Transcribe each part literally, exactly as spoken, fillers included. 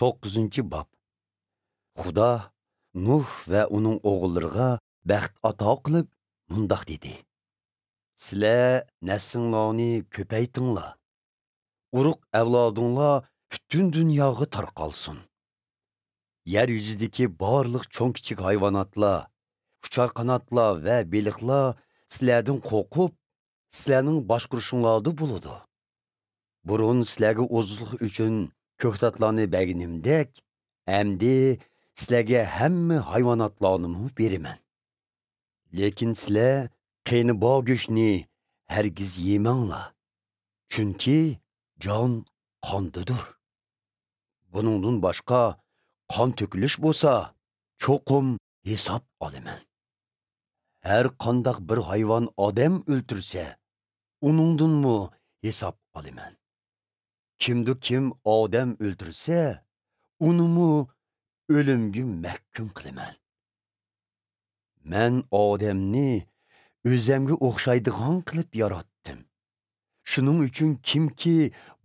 توققۇزىنچى باب. خۇدا نۇھ ۋە ئۇنىڭ ئوغۇللىرىغا بەخت ئاتا قىلىپ مۇنداق دېدى: سىلەر نەسلىڭلارنى كۆپەيتىڭلار. ئۇرۇق ئەۋلادىڭلار پۈتۈن دۇنياغا تارقالسۇن. يەر يۈزىدىكى بارلىق چوڭ-كىچىك ھايۋاناتلار، ئۇچار قاناتلار ۋە بېلىقلار سىلەردىن قورقۇپ، سىلەرنىڭ باشقۇرۇشۇڭلاردا بولىدۇ. بۇرۇن سىلەرگە ئوزۇقلۇق ئۈچۈن كۆكتاتلارنى بەرگىنىمدەك، ئەمدى سىلەرگە ھەممە ھايۋاناتلارنىمۇ بېرىمەن. لېكىن سىلەر قېنى بار گۆشنى ھەرگىز يېمەڭلار، چۈنكى جان قاندىدۇر. بۇنىڭدىن باشقا، قان تۆكۈلۈش بولسا، چوقۇم ھېساب ئالىمەن. ھەر قانداق بىر ھايۋان ئادەم ئۆلتۈرسە، ئۇنىڭدىنمۇ ھېساب ئالىمەن. كىمدۇ كىم ئادەم ئۆلتۈرسە، ئۇنىمۇ ئۆلۈمگە مەھكۇم قىلىمەن. مەن ئادەمنى ئۆزەمگە ئوخشايدىغان قىلىپ ياراتتىم. شۇنىڭ ئۈچۈن كىمكى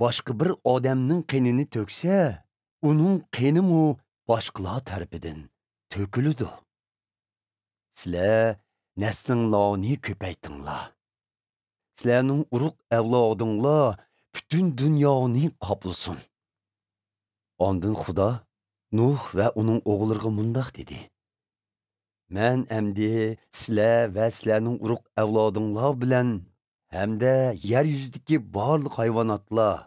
باشقا بىر ئادەمنىڭ قېنىنى تۆكسە، ئۇنىڭ قېنىمۇ باشقىلار تەرىپىدىن تۆكۈلىدۇ. سىلەر نەسلىڭلارنى كۆپەيتىڭلار. سىلەرنىڭ ئۇرۇق ئەۋلادىڭلار پۈتۈن دۇنيانى قاپلىسۇن. ئاندىن خۇدا نۇھ ۋە ئۇنىڭ ئوغۇللىرىغا مۇنداق دېدى: مەن ئەمدى سىلەر ۋە سىلەرنىڭ ئۇرۇق ئەۋلادىڭلار بىلەن ھەمدە يەر يۈزىدىكى بارلىق ھايۋاناتلار،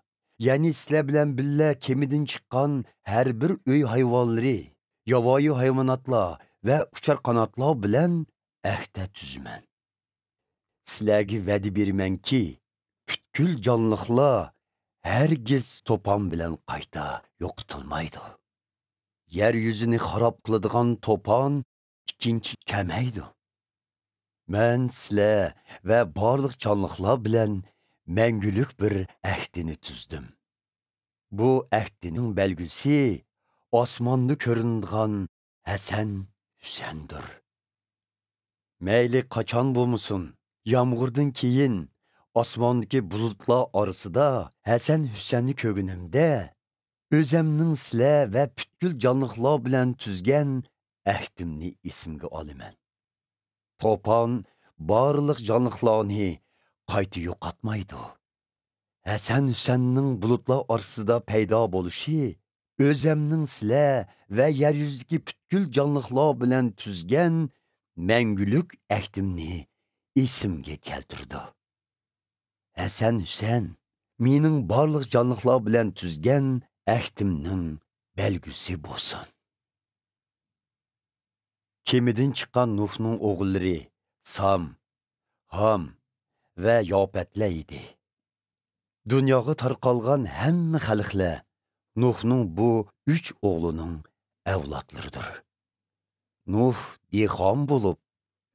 يەنى سىلەر بىلەن بىللە كېمىدىن چىققان ھەر بىر ئۆي ھايۋانلىرى، ياۋايى ھايۋاناتلار ۋە ئۇچار قاناتلار بىلەن ئەھدە تۈزىمەن. سىلەرگە ۋەدە بېرىمەنكى، پۈتكۈل جانلىقلار ھەرگىز توپان بىلەن قايتا يوقىتىلمايدۇ. يەر يۈزىنى خاراب قىلىدىغان توپان ئىككىنچى كەلمەيدۇ. مەن سىلەر ۋە بارلىق جانلىقلار بىلەن مەڭگۈلۈك بىر ئەھدىنى تۈزدۈم. بۇ ئەھدىنىڭ بەلگىسى ئاسماندا كۆرۈنىدىغان ھەسەن ھۈسەندۇر. مەيلى قاچان بولمىسۇن، يامغۇردىن كېيىن ئاسماندىكى بۇلۇتلار ئارىسىدا ھەسەن ھۈسەننى كۆرگىنىمدە، ئۆزەمنىڭ سىلەر ۋە پۈتكۈل جانلىقلار بىلەن تۈزگەن ئەھدىمنى ئېسىمگە ئالىمەن. توپان بارلىق جانلىقلارنى قايتا يوقاتمايدۇ. ھەسەن ھۈسەننىڭ بۇلۇتلار ئارىسىدا پەيدا بولۇشى ئۆزەمنىڭ سىلەر ۋە يەر يۈزىدىكى پۈتكۈل جانلىقلار بىلەن تۈزگەن مەڭگۈلۈك ئەھدىمنى ئېسىمگە كەلتۈرىدۇ. ھەسەن ھۈسەن مېنىڭ بارلىق جانلىقلار بىلەن تۈزگەن ئەھدىمنىڭ بەلگىسى بولسۇن. كېمىدىن چىققان نۇھنىڭ ئوغۇللىرى سام، ھام ۋە ياپەتلەر ئىدى. دۇنياغا تارقالغان ھەممە خەلقلەر نۇھنىڭ بۇ ئۈچ ئوغلىنىڭ ئەۋلادلىرىدۇر. نۇھ دېھقان بولۇپ،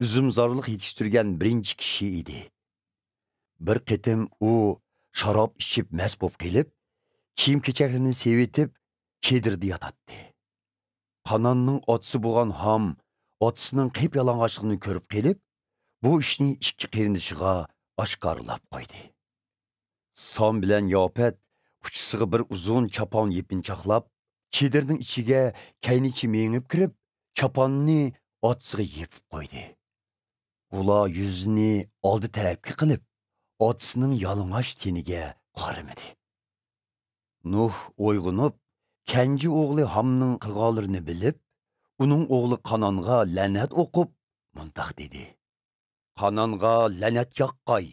ئۈزۈمزارلىق يېتىشتۈرگەن بىرىنچى كىشى ئىدى. بىر قېتىم ئۇ شاراب ئىچىپ مەست بولۇپ قېلىپ، كىيىم-كېچەكلىرىنى سېۋىتىپ، چېدىردا ياتاتتى. قاناننىڭ ئاتىسى بولغان ھام ئاتىسىنىڭ قىپيالىڭاچلىقىنى كۆرۈپ قېلىپ، بۇ ئىشنى ئىككى قېرىندىشىغا ئاشكارىلاپ قويدى. سام بىلەن ياپەت ئۇچىسىغا بىر ئۇزۇن چاپان يېپىنچاقلاپ، چېدىرنىڭ ئىچىگە كەينىچە مېڭىپ كىرىپ، چاپاننى ئاتىسىغا يېپىپ قويدى. ئۇلار يۈزىنى ئالدى تەرەپكە قىلىپ، ئاتىسىنىڭ يالىڭاچ تېنىگە قارىمىدى. نۇھ ئويغىنىپ، كەنجى ئوغلى ھامنىڭ قىلغانلىرىنى بىلىپ، ئۇنىڭ ئوغلى قانانغا لەنەت ئوقۇپ، مۇنداق دېدى: قانانغا لەنەت ياغقاي!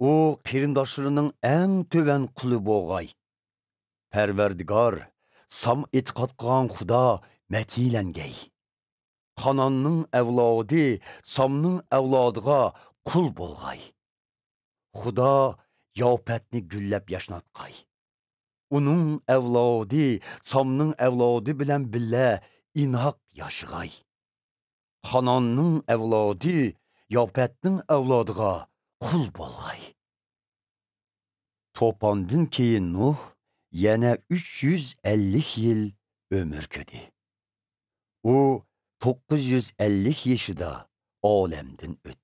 ئۇ قېرىنداشلىرىنىڭ ئەڭ تۆۋەن قۇلى بولغاي! پەرۋەردىگار، سام ئېتىقاد قىلغان خۇدا مەدھىيلەنگەي! قاناننىڭ ئەۋلادى سامنىڭ ئەۋلادىغا قۇل بولغاي! خۇدا ياپەتنى گۈللەپ ياشناتقاي! ئۇنىڭ ئەۋلادى سامنىڭ ئەۋلادى بىلەن بىللە ئىناق ياشىغاي! قاناننىڭ ئەۋلادى ياپەتنىڭ ئەۋلادىغا قۇل بولغاي! توپاندىن كېيىن نۇھ يەنە ئۈچ يۈز ئەللىك يىل ئۆمۈر كۆردى. ئۇ توققۇز يۈز ئەللىك يېشىدا ئالەمدىن ئۆتتى.